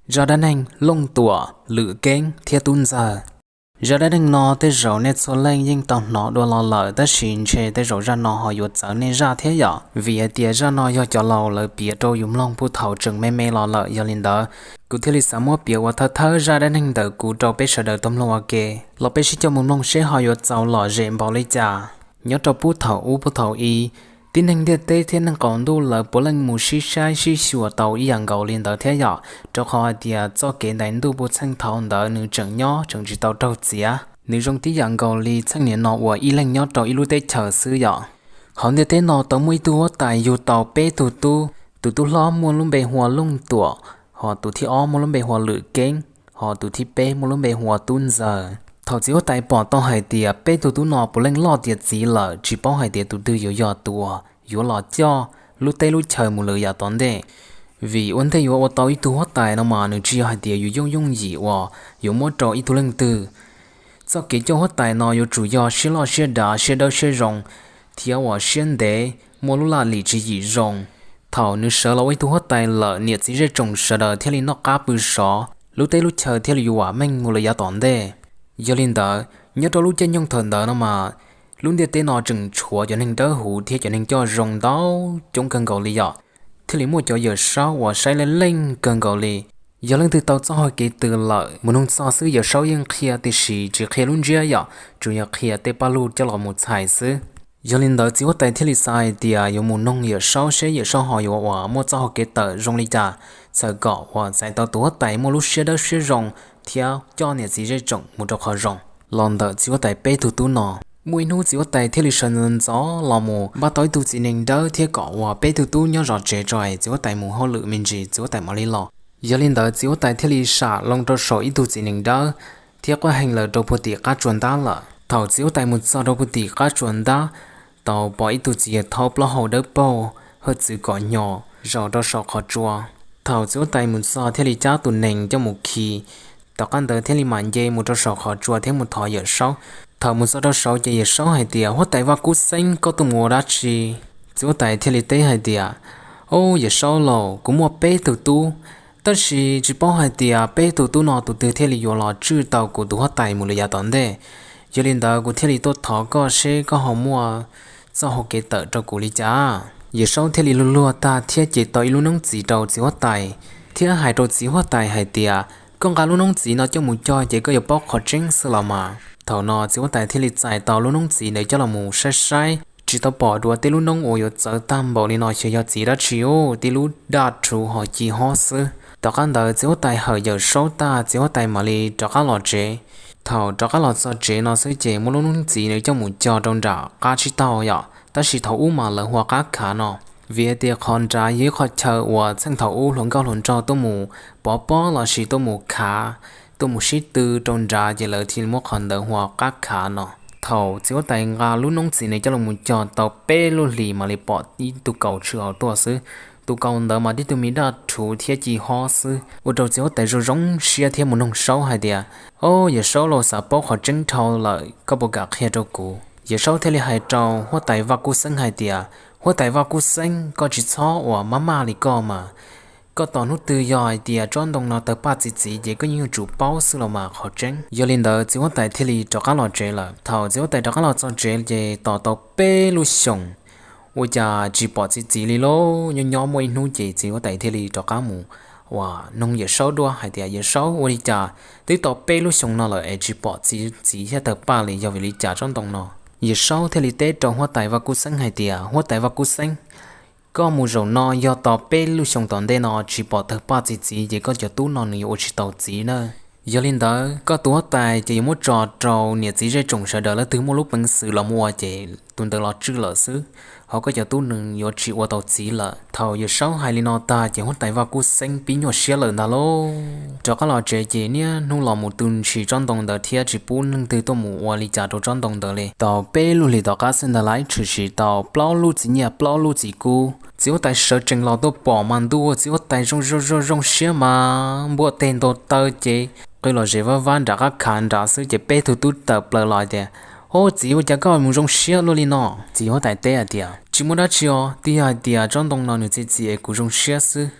Zaj dab neeg Looj Tuam, Lwm Keeb thiab Tub Ntxawg. Zaj dab neeg no tej zaum nej txhua leej yeej tau hnov dua los lawm, tab sis ntshe tej zaum zaj no ho yuav txawv nej zaj thiab yom, vim hais tias zaj no yog cov laus lawv piav rau yus mloog puag thaum tseem me me los lawm. Yog li ntawd, kuv thiaj li xav muab piav ua thawj thawj zaj dab neeg ntawm kuv rau peb sawv daws tau mloog ua ke. Los peb sib coj mus mloog seb ho yuav txaus lom zem npaum li cas. Nyob rau puag thaum ub puag thaum i, tib neeg ntiaj teb thiab neeg qaum ntuj lawv puav leej mus sib saib sib xyuas tau ib yam nkaus li ntawd thiab yom, rau qhov hais tias txoj kev ntais ntuj puag txheej thaum ntawd nws tseem nyob tseem tsis tau raug txiav, nws zoo tib yam nkaus li txheej niaj no uas ib leeg nyob rau ib lub teb chaws xwb yom. Hauv ntiaj teb no tau muaj ib tug huab tais yug tau peb tug tub, tus tub hlob muaj lub npe hu ua Looj Tuam, ho tus thib ob muaj lub npe hu ua Lwm Keeb, ho tus thib peb muaj lub npe hu ua Tub Ntxawg. Thaum txiv huab tais pom tau hais tias peb tug tub no puav leej loj tiav txiv lawm, tsis paub hais tias tus twg yuav yog tus uas yuav los coj lub teb lub chaw mus lawm yav tom ntej. Vim ua ntej yuav ua tau ib tug huab tais no mas nws tsis yog hais tias yus yooj yooj yim uas yuav muab rau ib tug leej twg. Txoj kev coj huab tais no yuav tsum yog siab loj siab dav, siab dawb siab zoo, thiab uas siab ntev, muaj lub laj lim tswv yim zoo. Thaum nws sawv los ua ib tug huab tais lawm, niam txiv zej tsoom sawv daws thiaj li noj qab pw sov, lub teb lub chaw thiaj li yuav vam meej mus lawm yav tom ntej. Yog li ntawd, nyob rau lub caij nyoog thaum ntawd no mas, lub ntiaj teb no tseem tshuav cov neeg dawb huv thiab cov neeg coj zoo ntau coob kawg nkaus li yom, thiaj li muaj cov yawm saub uas saib leej leej kawg nkaus li. Yog leej twg tau txoj hau kev twg lawm mus noog txog xwb, yawm saub yeej qhia tiam sis tsis qhia lub ntsiab yom, tsuas yog qhia tej paj lug coj los mus txhais xwb. Yog li ntawd txiv huab tais thiaj li xav hais tias yuav mus noog yawm saub seb yawm saub ho yuav uas muaj txoj hau kev tawm zoo li cas, txhawm kom uas txais tau tus huab tais muaj lub siab dawb siab zoo thiab coj niam txiv zej tsoom mus rau qhov zoo los ntawm txiv huab tais peb tug tub no. Muaj ib hnub txiv huab tais thiaj li sawv ntxov ntxov los mus npaj tau ib tug txiv nees dawb thiab kom uas peb tug tub nyob zov tsev tso es txiv huab tais mus hauj lwm me ntsis txiv huab tais mam li los. Yog li ntawd txiv huab tais thiaj li sam loo rau saum ib tug txiv nees dawb thiab quaj heev lawm rau puag tim qab tsua ntab lawm. Thaum txiv huab tais mus txog rau puag tim qab tsua ntab, tau pom ib tug txiv yawg thaub plaub hau dawb paug hawj txwv kom hnyo zaum rau saum qhov tsua. Thaum txiv huab tais mus txog thiaj li cab tus nees coj mus khi, tom qab ntawd thiaj li mam nce mus rau saum qhov tsua thiab mus thov yawm saub. Thaum mus txog rau saud ces yawm saub hais tias, Huab tais Vaj Kub Xeeb, koj tuaj mus ua dab tsi? Txiv huab tais thiaj li teb hais tias, Au, yawm saub laus, kuv muaj peb tug tub, tab sis tsis paub hais tias peb tug tub no tus twg thiaj li yuav los tswj tau kuv tus huab tais mus lawm yav tom ntej. Yog li ntawd kuv thiaj li tuaj thov koj seb koj ho muaj txoj hau kev tawm rau kuv li cas. Yawm saub thiaj li luag luag tag thiab cev tau ib lub noob txiv rau txiv huab tais, thiab hais rau txiv huab tais hais tias, Koj nqa lub noob txiv no coj mus cog ces koj yuav paub qhov tseeb xwb los mas. Thaum no txiv huab tais thiaj li txais tau lub noob txiv ntawd coj los mus saib saib, tsis tau pom dua tej lub noob uas yuav txawv tag npaum li no xyov yog txiv dab tsi, tib lub daj rhuv ho ci hob xwb. Tom qab ntawd txiv huab tais hawm yawm saub tag txiv huab tais mam li rov qab los tsev. Thaum rov qab los txog tsev no xwb ces muab lub noob txiv ntawd coj mus cog rau nram qab tsib taug yom, tab sis thaum ub mas lawv hu ua qab khav no, vim hais tias qhov nrad yog ib qhov chaw uas txheej thaum ub hluas nkauj hluas nraug tuaj mus pov pob los sis tuaj mus khav, tuaj mus sib tw rau nrad ces lawv thiaj muab qhov ntawd hu ua qab khav no. Thaum txiv huab tais nqa lub noob txiv ntawd coj los mus cog tau peb lub hlis mam li pom ib tug kaus tshwm hauv tuaj xwb. Tus kaus ntawd mas tib tug me daj rhuv thiab ci hob xwb, ua rau txiv huab tais zoo zoo siab thiab mus noog saub hais tias, Au, yawm saub laus, xav paub qhov tseeb dhau lawm, koj puas kam qhia rau kuv? Yawm saub thiaj li hais rau huab tais Vaj Kub Xeeb hais tias, Huab tais Vaj Kub Xeeb, koj tsis txhob uas maj maj li koj mas. Koj tos hnub twg yog hais tias tsob ntoo no tawg paj txi txiv ces koj yeej yuav tsum paub xwb los mas qhov tseeb. Yog li ntawd txiv huab tais thiaj li rov qab los tsev lawm. Thaum txiv huab tais rov qab los txog tsev ces tos tau peb lub xyoos, ua cas tsis pom txi txiv li lauj. Nyob nyob muaj ib hnub ces txiv huab tais thiaj li rov qab mus uas noog yawm saub dua hais tias, Yawm saub, ua li cas twb tau peb lub xyoos no lawm es tsis pom txi txiv thiab tawg paj li, yog vim li cas tsob ntoo no? Yawm saub thiaj li teb rau huab tais Vaj Kub Xeeb hais tias, Huab tais Vaj Kub Xeeb, koj mus zaum no yog tos peb lub xyoos tom ntej no tsis pom tawg paj txi txiv ces koj cov tub no nws yuav ua tsis tau txiv na. Yog li ntawd koj tus huab tais ces yuav muab tso rau niam txiv zej tsoom sawv daws, leej twg muaj lub peev xwm los mus ua ces tus ntawd los tswj lawm xwb, ho koj cov tub nws yuav tsis ua tau txiv lawm. Thaum yawm saub hais li no tag ces huab tais Vaj Kub Xeeb pib nyuaj siab lawm ntag lauj. Rov qab los tsev ces niaj hnub los mus tu ntshis tsob ntoo ntawd thiab tsis pub leej twg tuaj mus ua li cas rau tsob ntoo ntawd li. Tau peb lub hlis tom qab xwb ntag lauj, tshwm sim tau plaub lub txiv nyiaj plaub lub txiv kub. Txiv huab tais sawv tsees los tuaj pom mas ntuj, txiv huab tais zoo zoo zoo zoo siab mas npuaj teg ntaus taw ces qw los zes vaj vab nram qab khav nrad xwb ces peb tug tub tawm plaws los tias, Au txiv, ua cas koj mus zoo siab luaj li no? Txiv huab tais teb hais tias, Tsis muaj dab tsi os, twb yog hais tias tsob ntoo no nws txi txiv es kuv zoo siab xwb.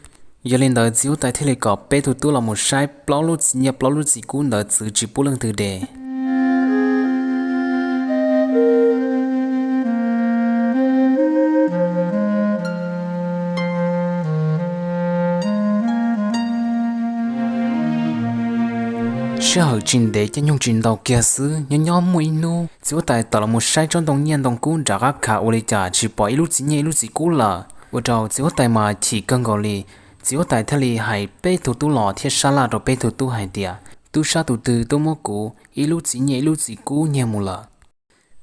Yog li ntawd txiv huab tais thiaj li kom peb tug tub los mus saib plaub lub txiv nyiaj plaub lub txiv kub ntawd txwv tsis pub leej twg de. Sij hawm tsis ntev caij nyoog tsis ntau kiag xwb, nyob nyob muaj ib hnub txiv huab tais tawm los mus saib tsob ntoo nyiaj ntoo kub nram qab khav ua li cas tsis pom ib lub txiv nyiaj ib lub txiv kub lawm, ua rau txiv huab tais mas chim kawg nkaus li. Txiv huab tais thiaj li hais peb tug tub los thiab sab laj rau peb tug tub hais tias, tub sab tus twg tuaj muab kuv ib lub txiv nyiaj ib lub txiv kub nyiag mus lawm?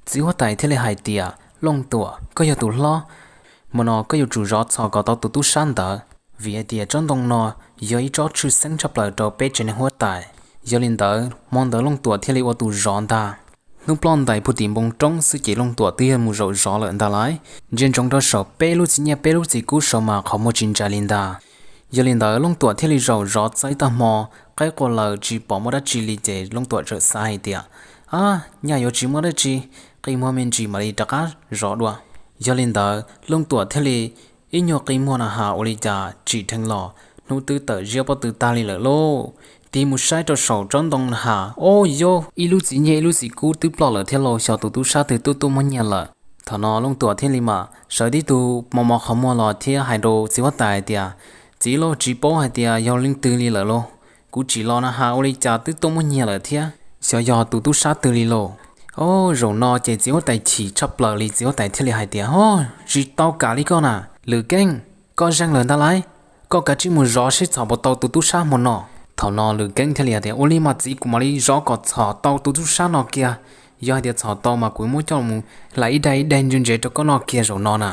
Txiv huab tais thiaj li hais tias, Looj Tuam, koj yog tus hlob, hmo no koj yuav tsum zov txhos kom tau tus tub sab ntawd, vim hais tias tsob ntoo no yog ib tsob tshwj xeeb tshaj plaws rau peb tsev neeg huab tais. Yog li ntawd hmo ntawd Looj Tuam thiaj li ua tus zov ntag. Hnub ploj ntais puag tim npoo roob xwb ces Looj Tuam twb yog mus zaum zov lawm ntag lauj. Ntsia ntsoov rau saum peb lub txiv nyiaj peb lub txiv kub saud mas qhov muag tsis ntsais li ntag. Yog li ntawd Looj Tuam thiaj li zaum zov txog ib tag hmo, qaib qua lawm tsis pom muaj dab tsi li ces Looj Tuam txawm xav hais tias, a, nyaj yuav tsis muaj dab tsi, qi muag me ntsis mam li rov qab zov dua. Yog li ntawd Looj Tuam thiaj li ib nyuag qi muag na has ua li cas tsim dheev los hnub twb tawm ziab pob tw tag li lawm lauj. Tig mus saib rau saum tsob ntoo na has, o yau, ib lub txiv nyiaj ib lub txiv kub twb ploj lawm thiab lauj, xyov tus tub sab twg tuaj tuaj muab nyiag lawm. Thaum no Looj Tuam thiaj li mam sawv tib tug mos mos qhov muag los thiab hais rau txiv huab tais hais tias, txiv lauj, tsis paub hais tias yog leej twg li lawm lauj, kuv tsim los na has ua li cas twb tuaj muab nyiag lawm thiab, xyov yog tus tub sab twg li lauj. O, zaum no ces txiv huab tais chim tshaj plaws li, txiv huab tais thiaj li hais tias, o, tsis tau kam li koj na, Lwm Keeb, koj zeeg lawm ntag lauj, koj kav tsij mus zov seb txhom puas tau tus tub sab hmo no. Thaum no Lwm Keeb thiaj li hais tias, ua li mas txiv, kuv mam li zov kom txhom tau tus tub sab no kiag, yog hais tias txhom tau mas kuv muab coj mus hlais ib daig ib daig ntse ntsev rau koj noj kiag zaum no na.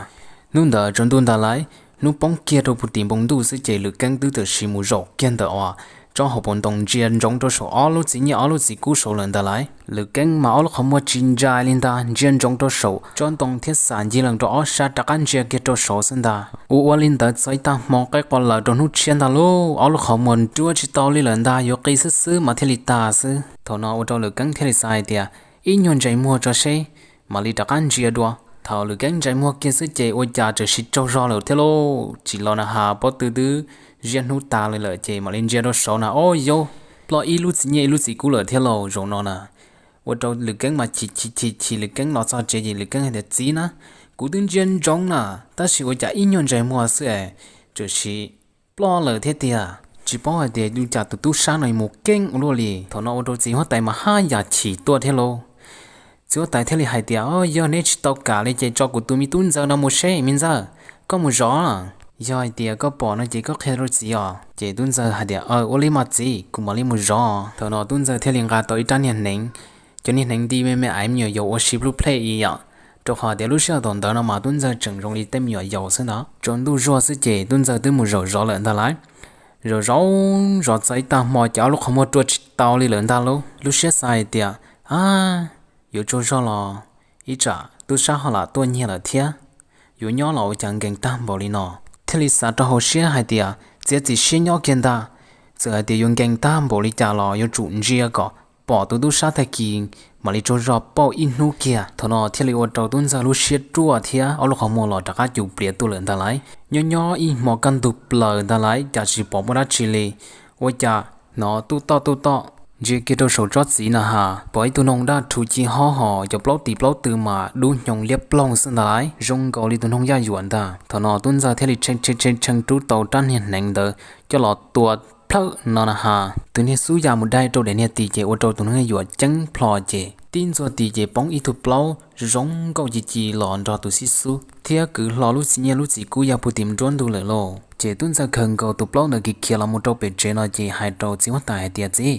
Hnub ntawd tsaus ntuj ntag lauj, hnub poob kiag rau puag tim npoo ntuj xwb ces Lwm Keeb twb tawm siv mus zaum kiag ntawm uas tsob hauv paus ntoo ntsia ntsoov rau saum ob lub txiv nyiaj ob lub txiv kub saud lawm ntag lauj. Lwm Keeb mas ob lub qhov muag tsis ntsais li ntag, ntsia ntsoov rau saum tsob ntoo thiab xam ncig lees rau ob sab rov qab ntsia kiag rau saud xwb ntag. Ua ua li ntawd txog ib tag hmo qaib qua lawm rau hnub tshiab ntag lauj, ob lub qhov muag nruab tsis tau li lawm ntag, yuav qi xwb xwb mas thiaj li tas xwb. Thaum no ua rau Lwm Keeb thiaj li xav hais tias, ib nyuag ntsais muag tso seb, mam li rov qab ntsia dua. Thaum Lwm Keeb ntsais muag kiag xwb ces ua cas txawm siv tsaug zog lawm thiab lauj, tsim los na has pob tw twb ziab hnub tas li lawm ces mam li ntsia rau saud na, o yau, ploj ib lub txiv nyiaj ib lub txiv kub lawm thiab lauj zaum no na. Ua rau Lwm Keeb mas chim chim chim chim, Lwm Keeb los txog tsev ces Lwm Keeb hais tias, txiv na, kuv twb ntsia ntsoov na, tab sis ua cas ib nyuag ntsais muag xwb es txawm siv ploj lawm thiab tiag, tsis paub hais tias ua cas tus tub sab no mus keej ua luaj li. Thaum no ua rau txiv huab tais mas haj yam chim tuaj thiab lauj. Txiv huab tais thiaj li hais tias, o yog neb tsis tau kam li ces tso kuv tus me tub ntxawg no mus seb, me ntxawg, koj mus zov, yog hais tias koj pom no ces koj qhia rau txiv os. Ces tub ntxawg hais tias, aw, ua li mas txiv, kuv mam li mus zov. Thaum no tub ntxawg thiaj li nqa tau ib rab niag hneev, cov niag hneev nti me me ais me nyuam yaus ua si plub plej i yom, rau qhov tias lub sij hawm thaum ntawd no mas tub ntxawg tseem zoo li tej me nyuam yaus xwb ntag. Tsaus ntuj zuag xwb ces tub ntxawg twb mus zaum zov lawm ntag lauj. Zaum zov zov txog ib tag hmo ces ob lub qhov muag rua tsis tau li lawm ntag lauj. Lub siab xav hais tias, a, yuav tsaug zog los ib tsam tub sab ho lam tuaj nyiag lawm thiab, yuav nyob los ua cas nkees tag npaum li no. Thiaj li xav rau hauv siab hais tias txiav txim siab nyob kiag ntag, txawm hais tias yuav nkees tag npaum li cas los yuav tsum ntsia kom pom tus tub sab tag kis mam li tsaug zog pauj ib hnub kiag. Thaum no thiaj li ua rau tub ntxawg lub siab ruaj thiab ob lub qhov muag los rov qab cus pliav tuaj lawm ntag lauj. Nyob nyob ib hmo kaj ntug plaws ntag lauj, cas tsis pom muaj dab tsi li. Ua cas hnov tuj toj tuj toj, ntsia kiag rau saum tsob txiv na has pom ib tug noog daj rhuv ci hob hos cov plaub tis plaub tw mas dub hnyoo liab ploog xwb ntag lauj, zoo nkaus li tus noog yaj yuam ntag. Thaum no tub ntxawg thiaj li tshee tshee tshee rub tau rab niag hneev ntawd coj los tua plhawm no na has, tus niag xub ya mus dai rau daim niag tis ces ua rau tus noog yaj yuam ceeb plho ces tib ntxuag tis ces poob ib tug plaub zoo nkauj ci ci los nrog tus xib xub thiab kwv hlo lub txiv nyiaj lub txiv kub ya puag tim nruab ntug lawm lauj. Ces tub ntxawg khaws nkaus tus plaub ntawd khiav khiav los mus rau pem tsev no ces hais rau txiv huab tais hais tias, txiv,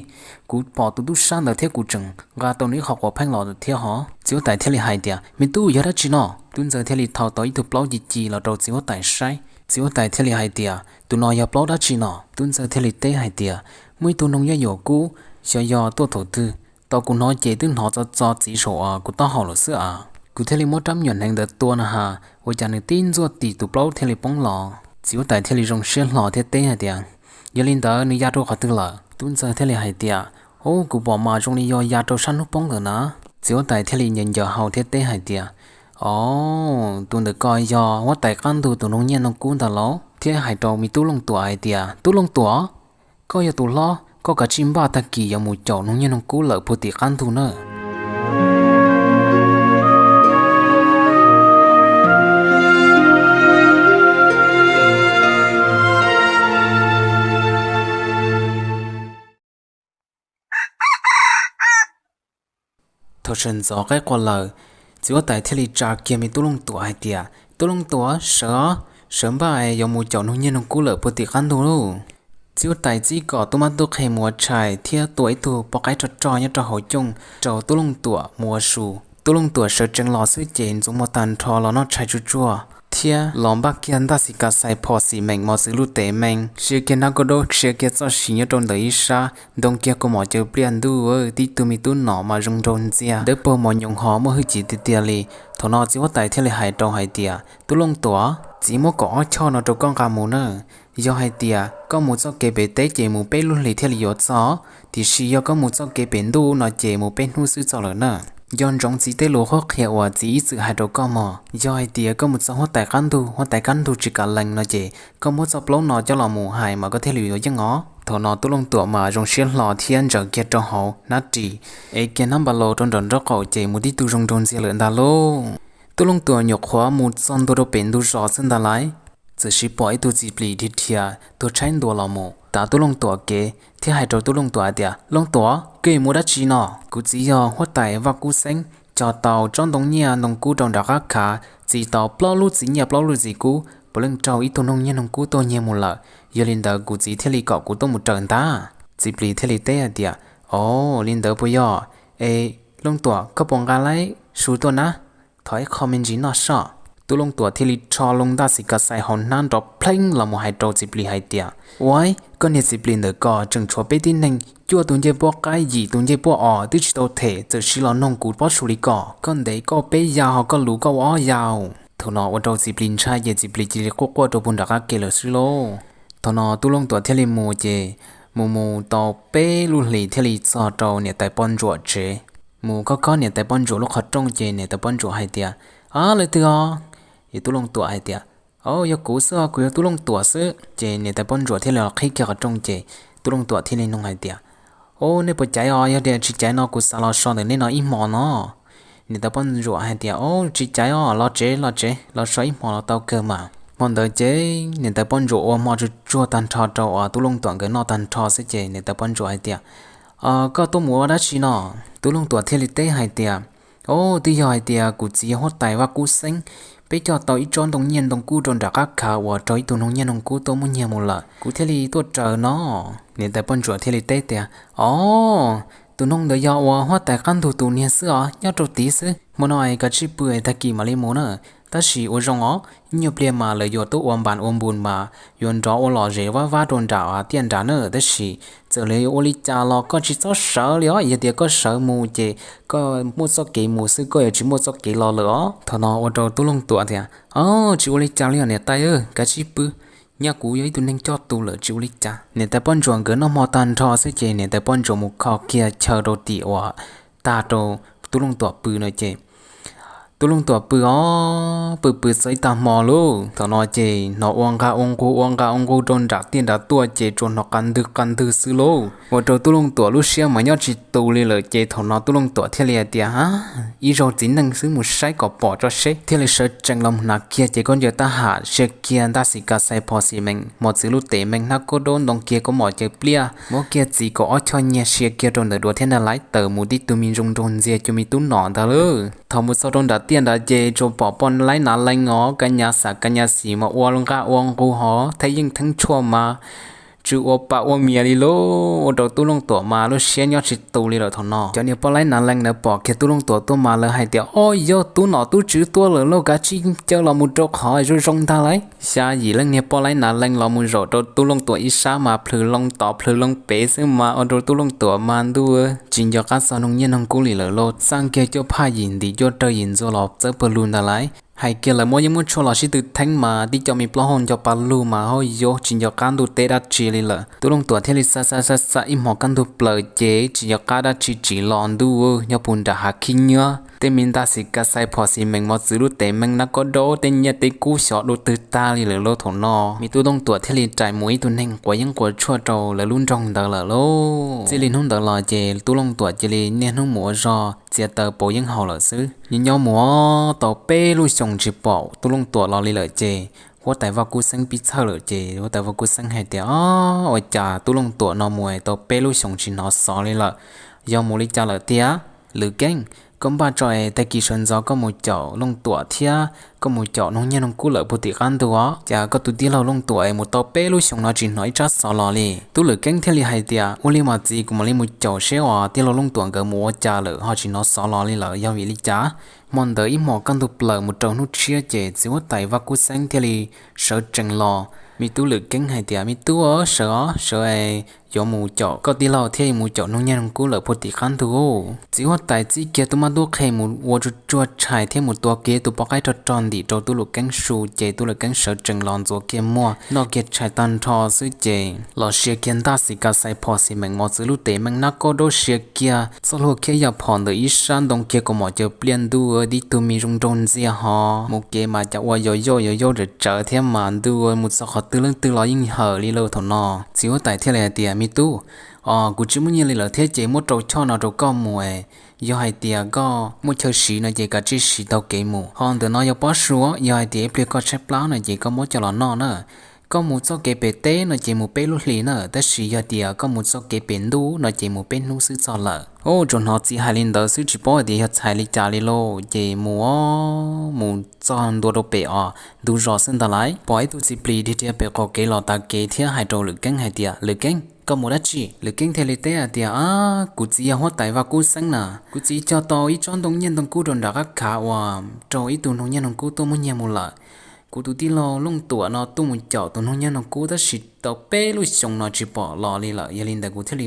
kuv pom tus tub sab ntawd thiab kuv tseem nqa tau nws ib qho quav pheej los thiab hos. Txiv huab tais thiaj li hais tias, me tub, yog dab tsi no? Tub ntxawg thiaj li thau tau ib tug plaub ci ci los rau txiv huab tais saib. Txiv huab tais thiaj li hais tias, tus no yog plaub dab tsi no? Tub ntxawg thiaj li teb hais tias, muaj ib tug noog yaj yuam kub, xyov yog tuaj thaum twg, tau kuv hnov ces twb hnov txo txo txiv saum kuv taub hau lawm xwb as. Kuv thiaj li muab rab me nyuam hneev ntawd tua na has ua cas nws tib ntxuaj tis tus plaub thiaj li poob los. Txiv huab tais thiaj li zoo siab hlo thiab teb hais tias, yog li ntawd nws ya rau qhov twg lawm? Tub ntxawg thiaj li hais tias, ub, kuv pom mas zoo li yog ya rau sab hnub poob lawm na. Txiv huab tais thiaj li ncaws ncaws hau thiab teb hais tias, o, tus ntawm ko yog huab tais qab ntug tus noog nyiaj noog kub ntag lauj. thiab hais rau me tub Looj Tuam hais tias, Tub Looj Tuam, koj yog tus hlob, koj kav tsij npaj tag kis yuav mus caum noog nyiaj noog kub lawm puag tim qab ntug na. Thaum sawv ntxov qaib qua lawm, txiv huab tais thiaj li tsa kiag me tub Looj Tuam hais tias, Tub Looj Tuam, sawv os, sawv npaj yuav mus caum noog nyiaj noog kub lawm puag tim qab ntug lauj. Txiv huab tais txib kom tub mab tub qhe mus ua tshais thiab tua ib tug poj qaib rog rog nyob rau hauv cooj rau tub Looj Tuam mus ua su. Tub Looj Tuam sawv tsees los xwb ces ntxuav muag tag nrho los noj tshais tsuag tsuag thiab los npaj kiag ntaj xis kas xais phom xim meem mos txwv lub tev meej, sia kiag hnab kauj daub, sia kiag txoj siv nyob rau ntawm ib sab, ntoo kiag kaus mom caws pliaj ntuj, tib tug me tub nom mas zoo nraug ntxiag, dawb paug mos nyoos ho muaj hwj chim tiag tiag li. Thaum no txiv huab tais thiaj li hais rau hais tias, Tub Looj Tuam, txiv muab kaum ob choj no rau koj nqa mus na. Yog hais tias koj mus txoj kev pem teb ces mus peb lub hlis thiaj li yuav txog, tiam sis yog koj mus txoj kev pem ntuj no ces mus peb hnub xwb txog lawm na. Nco ntsoov txiv tej lus qhuab qhia uas txiv ib txwm hais rau koj mog. Yog hais tias koj mus txog huab tais qab ntug, huab tais qab ntug tsis kam lees no ces koj muab txoj plaub no coj los mus hais mas koj thiaj li yuav yeej os. Thaum no tub Looj Tuam mas zoo siab hlo thiab ntsaws kiag rau hauv hnab ris, ev kiag hnab npa laus rau nram nraub qaum ces mus tib tug zoo nraug ntxiag lawm ntag lauj. Tub Looj Tuam nyuam qhuav mus txog ntua rau pem ntug zos xwb ntag lauj, txawm siv pom ib tug txiv plis dhia dhia tuag tshaib ntua los mus tav tub Looj Tuam kev thiab hais rau tub Looj Tuam hais tias, Looj Tuam, koj mus dab tsi no? Kuv txiv yog huab tais Vaj Kub Xeeb, cog tau tsob ntoo nyiaj ntoo kub rau nram qab khav, txi tau plaub lub txiv nyiaj plaub lub txiv kub, puav leej raug ib tug noog nyiaj noog kub tuaj nyiag mus lawm. Yog li ntawd kuv txiv thiaj li kom kuv tuaj mus raws ntag. Txiv plis thiaj li teb hais tias, Au, li ntawd puas yog? Es Looj Tuam, koj puas nqa laib su tuaj na? Thov ib qho me ntsis noj soj. Tub Looj Tuam thiaj li rho loo ntaj xis kas xais hauv hnab nrov pleeb los mus hais rau txiv plis hais tias, Ua, koj niag txiv plis ntawm ko tseem tshuav peb tib neeg cuaj tus ncej puab qaib yim tus ncej puab os twb tsis tau them, txawm siv los noog kuv pob su li ko. Koj ntev koj peb yav ho koj luv koj ua ob yav. Thaum no ua rau txiv plis ntshai ces txiv plis cia li quaj quaj rau puag nram qab ke lawm xwb lauj. Thaum no tub Looj Tuam thiaj li mus ces mus mus tau peb lub hlis thiaj li txog rau niam tais poj ntsuam tsev. Mus khob khob niam tais poj ntsuam lub qhov rooj ces niam tais poj ntsuam hais tias, Ab, leej twg os? Es tub Looj Tuam hais tias, Au, yog kuv xwb os, kuv yog tub Looj Tuam xwb. Ces niam tais poj ntsuam thiaj li los qhib kiag qhov rooj ces tub Looj Tuam thiaj li nug hais tias, Au, nej puas caiv os? Yog tias tsis caiv no kuv xav los so ntawm nej no ib hmos no. Niam tais poj ntsuam hais tias, Au, tsis caiv os, los tsev los tsev, los so ib hmos los tau kawg mas. Hmo ntawd ces niam tais poj ntsuam ua hmo tsuag tsuag tag nrho rau uas tub Looj Tuam nkawd noj tag nrho xwb ces niam tais poj ntsuam hais tias, Koj tuaj mus ua dab tsi no? Tub Looj Tuam thiaj li teb hais tias, Au, twb yog hais tias kuv txiv yog huab tais Vaj Kub Xeeb, peb coj tau ib tsob ntoo nyiaj ntoo kub rau nram qab khav uas raug ib tug noog nyiaj noog kub tuaj muab nyiag mus lawm, kuv thiaj li tuaj raws no. Niam tais poj ntsuam thiaj li teb tias, Au, tus noog ntawd yog uas huab tais qab ntug tus niag xwb os, nyob rau tid xwb, hmo no es kav tsij pw es tag kis mam li mus na. Tab sis ua zoo os, ib nyuag pliag mas lawv yuav tuaj ua npas ua npus mas yuav nrov ua lom zem vab vab rau nram tiaj nrad na, tab sis txawm lawv yuav ua li cas los koj tsis txhob sawv li os, yog tias koj sawv mus ces koj muaj txoj kev mus xwb, koj yuav tsis muaj txoj kev los lawm os. Thaum no ua rau tub Looj Tuam tias, Au, tsis ua li cas li os niam tais, kav tsij pw, nyaj kuv yog ib tug neeg coj tus lawm, tsis ua li cas. Niam tais poj ntsuam nkawd noj hmo tag nrho xwb ces niam tais poj ntsuam mus kho kiag chaw rau tim uas tag rau tub Looj Tuam pw no ces tub Looj Tuam pw os, pw pw txog ib tag hmo lauj. Thaum no ces hnov ua nqa ua nqug ua nqa ua nqug rau nram tiaj nrad tuaj ces tsuas hnov qas ntwg qas ntwg xwb lauj. Ua rau tub Looj Tuam lub siab mas nyob tsis tus li lawm ces thaum no tub Looj Tuam thiaj li hais tias, Ib zaug txiv neej xwb, mus saib kom pom tso seb. Thiaj li sawv tsees los hnav kiag ces khaub ncaws tab ham, sia kiag ntaj xis kas xais phom xim meem mos txwv lub tev meej, hnab kaub daub, ntoo kiag kaus mom caws pliaj, muab kiag txiv kaum ob choj nyiaj sia kiag rau ntawm duav thiab ntaj laib, tawm mus tib tug me zoo nraug ntxiag cuag me tub nom ntag lauj. Thaum mus txog rau nram tiaj nrad ces tsuas pom poj laib nav lees os, ka nyas xam ka nyas xim mas ua nqa ua nqug hov, theej yeej theeb tshuaj mas tsis ua pa ua mias li lauj. Ua rau tub Looj Tuam mas lub siab nyob tsis tus li lawm thaum no. Cov niag poj laib nav lees ntawd pom kiag tub Looj Tuam tuaj mas lawv hais tias, Au, yog tub nom tub tswv tuaj lawm lauj, kav tsij caw los mus rau qhov zoo zoo ntag lauj. Xya yim leej niag poj laib nav lees los mus zaum rau tub Looj Tuam ib sab mas plhws loo tod plhws loo pem xwb mas ua rau tub Looj Tuam mas ntuj, tsis nco qab txog noog nyiaj noog kub li lawm lauj. Txaj kiag cuaj phaj yim ntim cuaj rawg yim ntxuag los txawb pawg lug ntag lauj. Hais kiag lawv muab yeeb muab tshuaj los sib tw theeb mas tib co me plaub hau nco pa lug mas hauj yuj tsis nco qab ntuj teb dab tsi li lawm. Tub Looj Tuam thiaj li xa xa xa xa ib hmos kaj ntug plaws ces tsis nco qab dab tsi tsiv los ntuj nyob puv nram hav khib nyiab, tej me ntaj xis kas xais phom xis meem mos txwv lub tes meej nab kob daub tej nyiaj tej kub xyov dua twg tag li lawm lauj. Thaum no me tub Looj Tuam thiaj li rais mus ib tug neeg quav yeeb quav tshuaj rau lawv lub nroog ntawd lawm lauj. Txij li hnub ntawd los ces tub Looj Tuam cia li niaj hnub mus ua zog txiav taws pauv yeeb haus lawm xwb. Nyob nyob mus tau peb lub xyoos tsis pom tub Looj Tuam los li lawm ces huab tais Vaj Kub Xeeb pib txhawj lawm ces huab tais Vaj Kub Xeeb hais tias, Ob, ua cas tub Looj Tuam no mus tau peb lub xyoos tsis hnov xov li lawm? Yog mus li cas lawm tiag? Lwm Keeb, koj npaj tso es tag kis sawv ntxov koj mus caum Looj Tuam thiab koj mus caum noog nyiaj noog kub lawm puag tim qab ntug os. Cas koj tus tij laug Looj Tuam es mus tau peb lub xyoos no tsis hnov ib tsab xov los li? Tub Lwm Keeb thiaj li hais tias, Ua li mas txiv, kuv mam li mus caum seb uas tij laug Looj Tuam nkawd mus ua cas lawm ho tsis hnov xov los li lawm yog vim li cas? Hmo ntawd ib hmos kaj ntug plaws mus rau hnub tshiab ces txiv huab tais Vaj Kub Xeeb thiaj li sawv tsees los. Me tub Lwm Keeb hais tias, Me tub, sawv os, sawv es yuav mus caum koj tij laug thiab yuav mus caum noog nyiaj noog kub lawm puag tim qab ntug. Txiv huab tais txib kiag tub mab tub qhe mus ua tsuag tsuag tshais thiab mus tua kiag tus poj qaib rog rog ntim rau tub Lwm Keeb su ces tub Lwm Keeb sawv tsees los ntxuav kiag muag noj kiag tshais tag nrho xwb ces los sia kiag ntaj xis kas xais phom xis meem mos txwv lub tes meej nab kob daub, sia kiag txoj hlua khiab yaj phom ntawm ib sab ntoo kiag kaus mom caws pliaj ntuj, tib tug me zoo nraug ntxiag ho mus kev mas cas ua yos yoj yos yoj tsawv tsawv thiab mas ntuj, mus txog qhov twg leej twg los yeej hawm li lauj. Thaum no txiv huab tais thiaj li hais tias, Me tub, os, kuv tsis muaj nyiaj li lawm thiab ces muab rau choj no rau koj mus es yog hais tias koj muaj chaw siv no ces kav tsij siv taug kev mus. Ho ntawm no yog pob su, yog hais tias ib pliag koj tshaib plab no ces koj muab coj los noj na. Koj mus txoj kev pem teb no ces mus peb lub hlis na, tab sis yog tias koj mus txoj kev pem ntuj no ces mus peb hnub xwb txog lawm. Ub, tsuas hnov txiv hais li ntawd xwb tsis paub hais tias yog txhais li cas li lauj. Ces mus, mus txog ntua rau pem os ntug zos xwb ntag lauj, pom ib tug txiv plis dhia dhia pem qaum kev los tav kev thiab hais rau Lwm Keeb hais tias, Lwm Keeb, koj mus dab tsi? Lwm Keeb thiaj li teb hais tias, Ab, kuv txiv yog huab tais Vaj Kub Xeeb na, kuv txiv cog tau ib tsob ntoo nyiaj ntoo kub rau nram qab khav uas rau ib tug noog nyiaj noog kub tuaj muab nyiag mus lawm. Kuv tus tij laug Looj Tuam no tuaj mus caum tus noog nyiaj noog kub tab sis tau peb lub xyoos no tsis pom los li lawm, yog li ntawd kuv thiaj li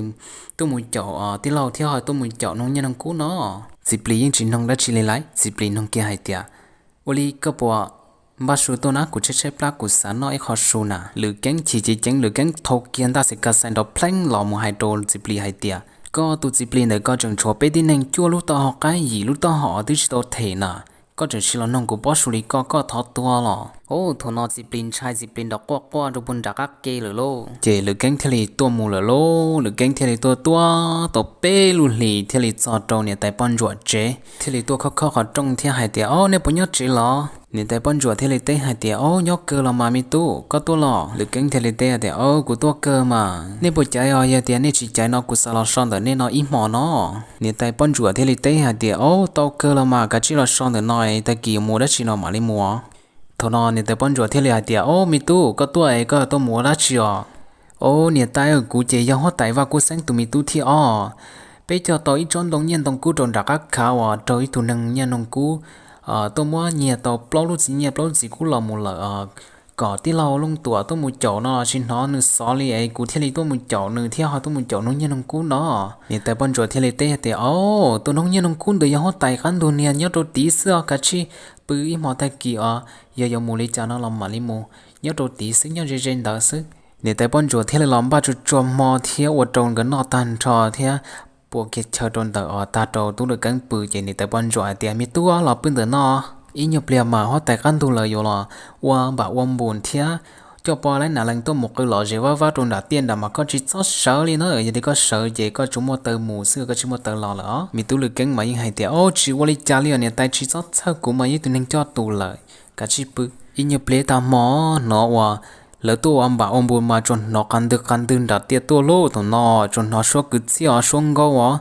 tuaj mus caum tij laug thiab ho tuaj mus caum noog nyiaj noog kub no. Txiv plis yeej tsis noog dab tsi li lauj, txiv plis noog kiag hais tias, Ua li koj puas npaj su tuaj na, kuv tshaib tshaib plab kuv xav noj ib qho su na. Lwm Keeb chim ceev ceev, Lwm Keeb thau kiag ntaj xis kas xais nrov pleeb los mus hais rau txiv plis hais tias, Koj tus txiv plis ntawm koj tseem tshuav peb tib neeg cuaj lub taub hau qaib yim lub taub hau twb tsis tau them na, koj tseem sim los noog kuv pob su li koj, koj thov tuag los? Ub, thaum no txiv plis ntshai, txiv plis nrov quaj quaj rau puag nram qab ke lawm lauj. Ces Lwm Keeb thiaj li tuaj mus lawm lauj. Lwm Keeb thiaj li tuaj tuaj tau peb lub hlis thiaj li txog rau niam tais poj ntsuam tsev, thiaj li tuaj khob khob qhov rooj thiab hais tias, Ob, nej puas nyob tsev los? Niam tais poj ntsuam thiaj li teb hais tias, Ob, nyob kawg los mas me tub, koj tuaj los? Lwm Keeb thiaj li teb hais tias, Ob, kuv tuaj kawg mas. Nej puas caiv os? Yog tias nej tsis caiv no kuv xav los so ntawm nej no ib hmos no. Niam tais poj ntsuam thiaj li teb hais tias, Ob, tau kawg los mas, kav tsij los so ntawm no es tag kis mus dab tsi no mam li mus. Thaum no niam tais poj ntsuam thiaj li hais tias, Ob, me tub, koj tuaj es koj tuaj mus ua dab tsi os? Ob, niam tais, kuv ces yog huab tais Vaj Kub Xeeb tus me tub thib ob. Peb cog tau ib tsob ntoo nyiaj ntoo kub rau nram qab khav uas raug ib tug neeg nyiaj neeg kub tuaj muab nyiag tau plaub lub txiv nyiaj plaub lub txiv kub los mus lawm, kom tij laug Looj Tuam tuaj mus caum no los tsis hnov nws xov li es kuv thiaj li tuaj mus caum nws thiab ho tuaj mus caum noog nyiaj noog kub no. Niam tais poj ntsuam thiaj li teb hais tias, Ob, tus noog nyiaj noog kub ntawd yog huab tais qab ntug niag nyob rau tid xwb os, kav tsij pw ib hmos tag kis os, yog yuav mus li cas no los mam li mus, nyob rau tid xwb, nyob ze ze ntawd xwb. Niam tais poj ntsuam thiaj li los npaj tsuag tsuag hmo thiab ua rau nkawd noj tag nrho thiab pua kiag chaw rau ntawm os tag rau tub Lwm Keeb pw ces niam tais poj ntsuam hais tias, Me tub, los pw ntawm no, ib nyuag pliag mas huab tais qab ntug lawv yuav los ua npam ua npus thiab coj poj laib nas lees tuaj mus qw lom zem vaj vab rau nram tiaj nram mas koj tsis txhob sawv li na. Yog tias koj sawv ces koj tsuas muaj taw mus xwb, koj tsis muaj taw los lawm os. Me tub Lwm Keeb mas yeej hais tias, Ob, tsis ua li cas li os niam tais, tsis txhob txhawj, kuv mas yog ib tug neeg coj tus lawm, kav tsij pw. Ib nyuag pliag tag hmo hnov uas lawv tuaj ua npam ua npus mas tsuas hnov qas ntwg qas ntwg nram tiaj tuaj lauj. Thaum no tsuas hnov suab kwv txhiaj os, suab nkaub os,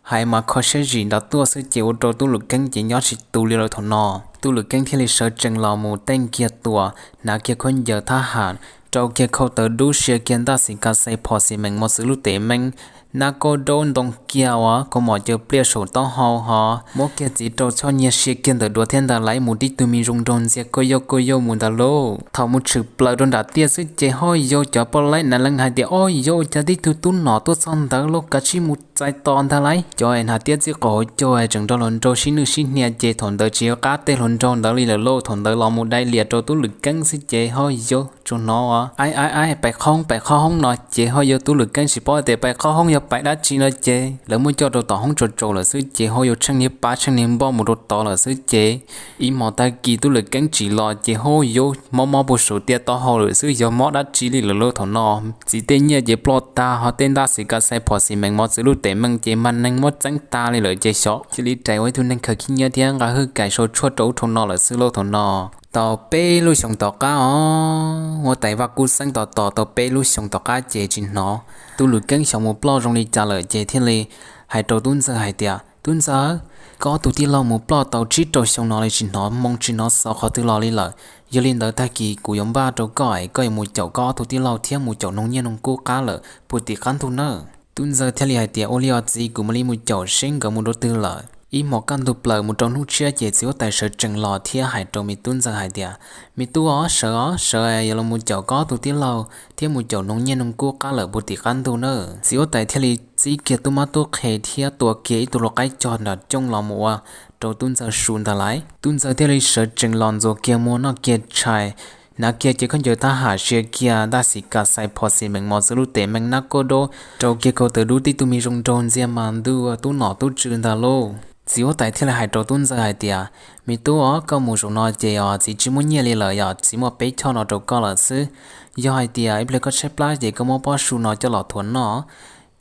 hais mas kho siab zim nrad tuaj xwb ces ua rau tub Lwm Keeb ces nyob tsis tus li lawm. Thaum no tub Lwm Keeb thiaj li sawv tsees los mus teej kiag tuas, hnav kiag khaub ncaws thab ham, rau kiag khau taws dub, sia kiag ntaj xis kas xais phom xis mees mos txwv lub tes meeb, nab koj daub ntoo kiag uas khaus mom caws pliaj saum taub hau hos muab kiag txiv rau choj nyiaj sia kiag ntawm duav thiab ntag lauj, mus tib tug me zoo nraug ntxiag koj yauj koj yauj mus ntag lauj. Thaum mus tshwm plaws rau nram tiaj xwb ces ho yau cov poj laib nav lees hais tias, Ob yau, cas tib tug tub nom tuaj txog ntawd lauj, kav tsij mus txais tos ntag lauj. Cov hnav tiab txij qaum hauv caug tseem nrog luag nraug sib nwj sib hnia ces thaum ntawd tsis yuav qab tej hluas nraug ntawd li lawm lauj. Thaum ntawd los mus dai lias rau tub Lwm Keeb xwb ces ho yau tsuas hnov ua, Aib aib aib, pais qhov hoob, pais qhov hoob no ces ho yau tub Lwm Keeb tsis paub tias pais qhov hoob yog pais dab tsi no ces lawv muab coj rau tom hoob tsaus tsaus lawm xwb ces ho yau tsheej niag pab tsheej niag npoj mus rau tod lawm xwb ces ib hmos tag kis tub Lwm Keeb tsim los ces ho yau mob mob puag saum tiaj taub hau lawm xwb, yog mob dab tsi li lawm lauj. Thaum no txiv tej nyiaj ces ploj tag, ho tej ntaj xis kas xais phom xis mees mov txwv lub tes meej ces mas neeg muab txeeb tag li lawm ces xyov cia li rais ua ib tug neeg khaws khib nyiab thiab nqa hwj kais sau tshuaj rau ub rau no lawm xwb lauj. Thaum no tau peb lub xyoos tom qab os, huab tais Vaj Kub Xeeb tos tos tau peb lub xyoos tom qab ces tsis hnov tub Lwm Keeb xyov mus ploj zoo li cas lawm ces thiaj li hais rau tub ntxawg hais tias, Tub ntxawg, koj ob tug tij laug mus ploj tau tsib rau xyoo no li tsis hnov moo tsis hnov xov qhov twg los li lawm. Yog li ntawd tag kis kuv yuav npaj rau koj es koj yuav mus caum koj ob tug tij laug thiab mus caum noog nyiaj noog kub qab lawm puag tim qab ntug nawb. Tub ntxawg thiaj li hais tias, Ua li os txiv, kuv mam li mus caum seb nkawd mus rau twg lawm. Ib hmos kaj ntug plaws mus rau hnub tshiab ces txiv huab tais sawv tsees los thiab hais rau me tub ntxawg hais tias, Me tub os, sawv os, sawv, yuav los mus caum koj ob tug tij laug thiab mus caum noog nyiaj noog kub qab lawm puag tim qab ntug nawb. Txiv huab tais thiaj li txib kiag tub mab tub qhe thiab tua kiag ib tug lau qaib cog nram cooj los mus ua rau tub ntxawg su ntag lauj. Tub ntxawg thiaj li sawv tsees los ntxuav kiag muag noj kiag tshais, hnav kiag cev khaub ncaws thab ham, sia kiag ntaj xis kas xais phom xis mees mov txwv lub tes meej nab koj daub, rau kiag kaus taws dub tib tug me zoo nraug ntxiag mas ntuj ua tub nom tub tswv ntag lauj. Txiv huab tais thiaj li hais rau tub ntxawg hais tias, Me tub os, koj mus zaum no ces os txiv tsis muaj nyiaj li lawm, yog txiv muaj peb choj no rau koj lawm xwb. Yog hais tias ib pliag koj tshaib plab ces koj muab pob su no coj los thuav noj.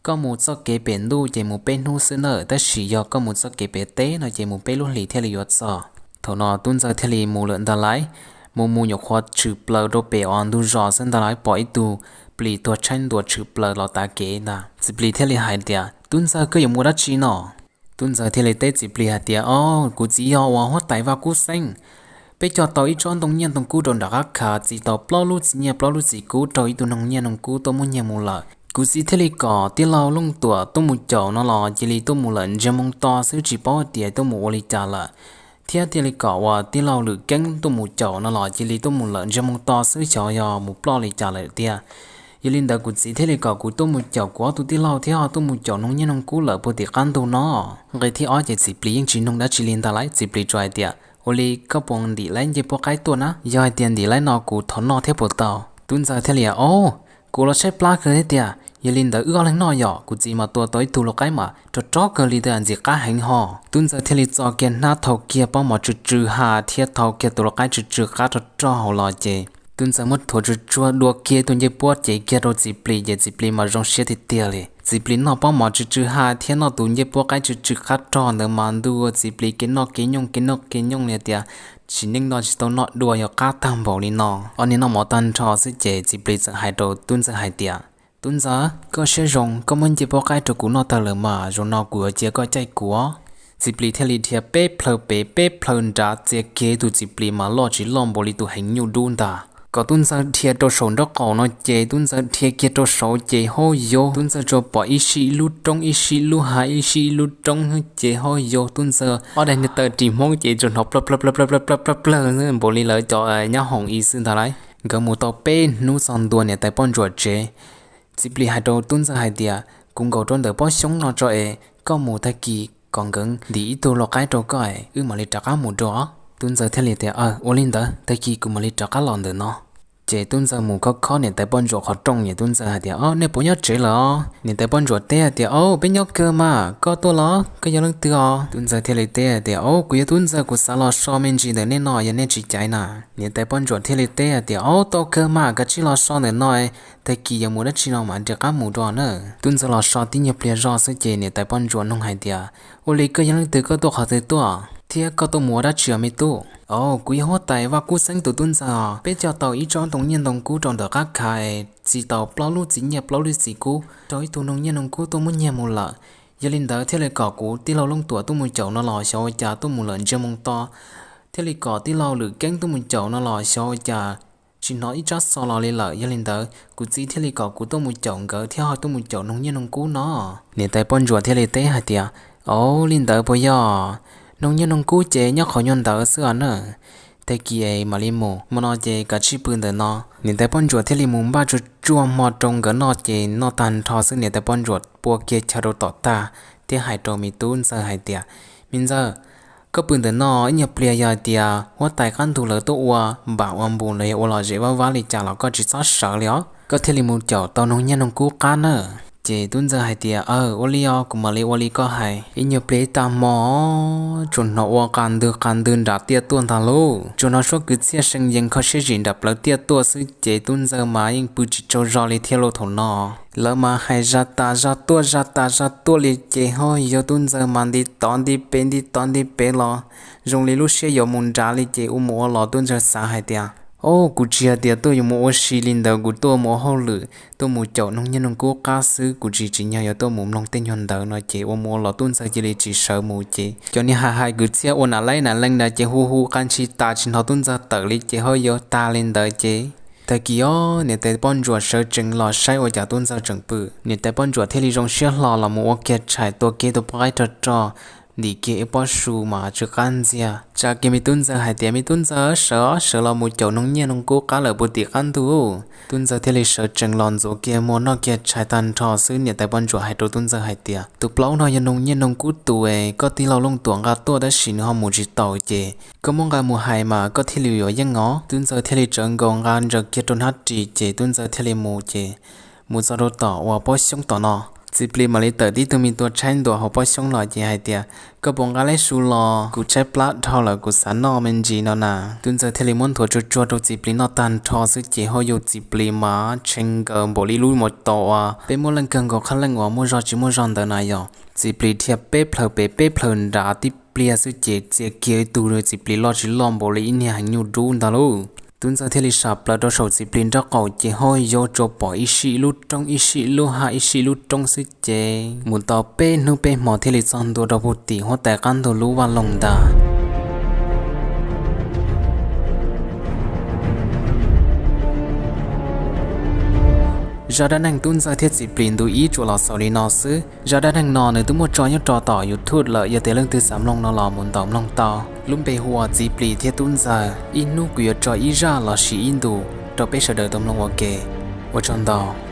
Koj mus txoj kev pem ntuj ces mus peb hnub xwb nawb, tab sis yog koj mus txoj kev pem teb no ces mus peb lub hlis thiaj li yuav txog. Thaum no tub ntxawg thiaj li mus lawm ntag lauj. Mus mus nyuam qhuav tshwm plaws rau pem os ntug zos xwb ntag lauj, pom ib tug plis tuag tshaib ntuas tshwm plaws los tav kev ntag. Txiv plis thiaj li hais tias, Tub ntxawg, koj yuav mus dab tsi no? Tub ntxawg thiaj li teb txiv plis hais tias, Au, kuv txiv yog uas huab tais Vaj Kub Xeeb. Peb cog tau ib tsob ntoo nyiaj ntoo kub rau nram qab khav, txi tau plaub lub txiv nyiaj plaub lub txiv kub rau ib tug noog nyiaj noog kub tuaj muab nyiag mus lawm. Kuv txiv thiaj li kom tij laug Looj Tuam tuaj mus caum no los cia li tuaj mus lawm ntsiag moo to xwb, tsis paub tias tuaj mus ua li cas lawm. Thiab thiaj li kom uas tij laug Lwm Keeb tuaj mus caum no los cia li tuaj mus lawm ntsiag moo to xwb, xyov yog mus ploj li cas lawm tiag. Yog li ntawd kuv txiv thiaj li kom kuv tuaj mus caum kuv ob tug tij laug thiab ho tuaj mus caum noog nyiaj noog kub lawm puag tim qab ntug no. Nqe thib ob ces txiv plis yeej tsis nug dab tsi li ntag lauj, txiv plis tsuas hais tias, Ua li koj puas ntim laib ncej puab qaib tuaj na? Yog hais tias ntim laib no kuv thov noj thiab puas tau? Tub ntxawg thiaj li, Au, kuv los tshaib plab kawg thiab tiag, yog li ntawd wb ob leeg noj yom. Kuv txiv mas tua tau ib tug lau qaib mas rog rog kawg li, ntxim qab heev ho. Tub ntxawg thiaj li txo kiag hnab thau kiag pob mov tsw tsw ha thiab thau kiag tus lau qaib tsw tsw qab rog rog hauv los ces tub ntxawg muab thuav tsuag tsuag dua kiag tus ncej puab cev kiag rau txiv plis ces txiv plis mas zoo siab tiag tiag li. Txiv plis noj pob mov tsw tsw ha thiab noj tus ncej puab qaib tsw tsw qab rog ntawd mas ntuj ua txiv plis kev noj kev nyooj kev noj kev nyooj li tias tsis neej no tsis tau noj dua, yog qab tag npaum li no. Ob niag noj mov tag nrho xwb ces txiv plis txawm hais rau tub ntxawg hais tias, Tub ntxawg, koj siab zoo, koj muab ncej puab qaib rau kuv noj tag lawm mas zaum no kuv yuav cia koj caij kuv os. Txiv plis thiaj li dhia peb plhaw pem peb plhaw nrad txia kiag tus txiv plis mas loj tsis loj npaum li tus heev nyuj dub ntag. Kom tub ntxawg dhia rau saum nraub qaum no ces tub ntxawg dhia kiag rau saud ces hauj yau, tub ntxawg tsuas pom ib sij ib lub roob, ib sij ib lub hav, ib sij ib lub roob ces hauj yau, tub ntxawg ob daim niag taw ris hmoob ces tsuas hnov plawg plawg plawg plawg plawg plawg plawg npaum li lawv cov nyab hoom i xwb ntag lauj. Nkawd mus tau peb hnub txog ntua niam tais poj ntsuam tsev, txiv plis hais rau tub ntxawg hais tias, Kuv nkaum rau ntawm pob xyoob no tso es koj mus, tag kis kom nkawd ntim ib tug lau qaib rau koj es wb mam li rov qab mus dua. Tub ntxawg thiaj li tias, Aw, ua li ntawd, tag kis kuv mam li rov qab los ntawm no. Ces tub ntxawg mus khob khob niam tais poj ntsuam qhov rooj, niam tub ntxawg hais tias, Au, nej puas nyob tsev lawm os? Niam tais poj ntsuam teb hais tias, Au, peb nyob kawg mas, koj tuaj los, koj yog leej twg os? Tub ntxawg thiaj li teb hais tias, Au, kuv yog tub ntxawg, kuv xav los so me ntsis ntawm nej no, yog nej tsis caiv na. Niam tais poj ntsuam thiaj li teb hais tias, Au, tau kawg mas, kav tsij los so ntawm no, tag kis yuav mus dab tsi no mam rov qab mus dua na. Tub ntxawg los so tib nyuag pliag zog xwb ces niam tais poj ntsuam nug hais tias, Ua li koj yog leej twg, koj tuaj qhov twg tuaj thiab koj tuaj mus ua dab tsi os me tub? Au, kuv yog huab tais Vaj Kub Xeeb tus tub ntxawg os. Peb coj tau ib tsob ntoo nyiaj ntoo kub rau ntawm qab khav, txi tau plaub lub txiv nyiaj plaub lub txiv kub rau ib tug noog nyiaj noog kub tuaj muab nyiag mus lawm. Yog li ntawd thiaj li kom kuv tij laug Looj Tuam tuaj mus caum no los xyov ua cas tuaj mus lawm ntsiag moo to, thiaj li kom tij laug Lwm Keeb tuaj mus caum no los xyov ua cas tsis hnov ib tsab xov los li lawm. Yog li ntawd kuv txiv thiaj li kom kuv tuaj mus caum nkawd thiab ho tuaj mus caum noog nyiaj noog kub no. Niam tais poj ntsuam thiaj li teb hais tias, Au, li ntawd puas yog? Noog nyiaj noog kub ces nyob qhov nyuag ntawd xwb os na. Tag kis mam li mus, hmo no ces kav tsij pw ntawm no. Niam tais poj ntsuam thiaj li mus npaj tsuag tsuag hmo rau nkawd noj ces noj tag nrho xwb niam tais poj ntsuam pua kiag chaw rau tom tag thiab hais rau me tub ntxawg hais tias, Me ntxawg, koj pw ntawm no ib nyuag pliag yog hais tias huab tais qab ntug lawv tuaj ua npam ua npus los yog ua lom zem vab vab li cas los koj tsis txhob sawv li os, koj thiaj li mus caum tau noog nyiaj noog kub qab na. Ces tub ntxawg hais tias, Aw, ua li os, kuv mam li ua li koj hais. Ib nyuag pliag ib tag hmo tsuas hnov ua qas ntwg qas ntwg nram tiaj tuaj ntag lauj. Tsuas hnov suab kwv txhiaj seev yees kho siab zim nram plawv tiaj tuaj xwb ces tub ntxawg mas yeej pw tsis tsaug zog li thiab lauj thaum no. Lawv mas hais zaj tas zaj tuaj zaj tas zaj tuaj li ces ho yog tub ntxawg mas nti tod nti pem nti tod nti pem los zoo li lub siab yuav mus nrad li ces ua mus ua los tub ntxawg xav hais tias, Au, kuv tsis hais tias tuaj yuav mus ua si li ntawd, kuv tuaj mus ua hauj lwm, tuaj mus caum noog nyiaj noog kub qab xwb, kuv tsis tsim nyog yuav tuaj mus mloog tej nyuag ntawd no ces ua mus ua los tub ntxawg cia li tsis sawv mus ces cov niag hais hais kwv txhiaj ua nam laib nam leej ntawd ces hu hu qas ntshis tas tsis hnov tub ntxawg tawm li ces ho yuav tag li ntawd ces tag kis os niam tais poj ntsuam sawv tsees los saib ua cas tub ntxawg tseem pw. Niam tais poj ntsuam thiaj li zoo siab hlo los mus ua kiag tshais tua kiag tus pob qaib rog rog, ntim kiag ib pob su mas tsw qab ntxiag. Tsa kiag me tub ntxawg hais tias, Me tub ntxawg, sawv os, sawv los mus caum noog nyiaj noog kub qab lawm puag tim qab ntug. Tub ntxawg thiaj li sawv tsees los ntxuav kiag muag noj kiag tshais tag nrho xwb niam tais poj ntsuam hais rau tub ntxawg hais tias, Tus plaub no yog noog nyiaj noog kub tus es koj tij laug Looj Tuam nqa tuaj tab sis nws ho mus tsis taus ces koj muab nqa mus hais mas koj thiaj li yuav yeej os. Tub ntxawg thiaj li tsawv nkaus nqa ntsaws kiag rau hnab ris ces tub ntxawg thiaj li mus ces mus txog rau tom uas pob xyoob tom no. Txiv plis mam li tawm tib tug me tua tshaib ntuas hauv pob xyoob los ces hais tias, Koj puas nqa leb su los? Kuv tshaib plab dhau lawm, kuv xav noj me ntsis no na. Tub ntxawg thiaj li muab nthuav tsuag tsuag rau txiv plis noj tag nrho xwb ces ho yog txiv plis mas tshee nkaws npaum li lub mos taus uas peb muab leej kawg nkaus qhab leej uas muaj zog tsis muaj zog ntawd na yog. Txiv plis dhia peb plhaws pem peb plhaws nrad tib pliag xwb ces txia kiag ib tug txiv plis loj tsis loj npaum li ib niag heev nyuj dub ntag lauj. Tub ntxawg thiaj li sam plaws rau saum txiv plis nraub qaum ces ho yog tsuas pom ib sij ib lub roob ib sij ib lub haj ib sij ib lub roob xwb ces mus tau peb hnub peb hmo thiaj li txog ntua rau puag tim huab tais qab ntug lub vaj loog ntag. Zaj dab neeg tub ntxawg thiab txiv plis ntu ib tsuas los xaus li no xwb. Zaj dab neeg no nws twb muaj tso nyob rau tom YouTube lawm, yog tias leej twg xav mloog no los mus ntaus mloog tau. Lub npe hu ua Txiv Plis thiab Tub Ntxawg. Ib hnub kuv yuav tso ib zaj los sis ib ntu rau peb sawv daws tau mloog ua ke. Ua tsaug ntau.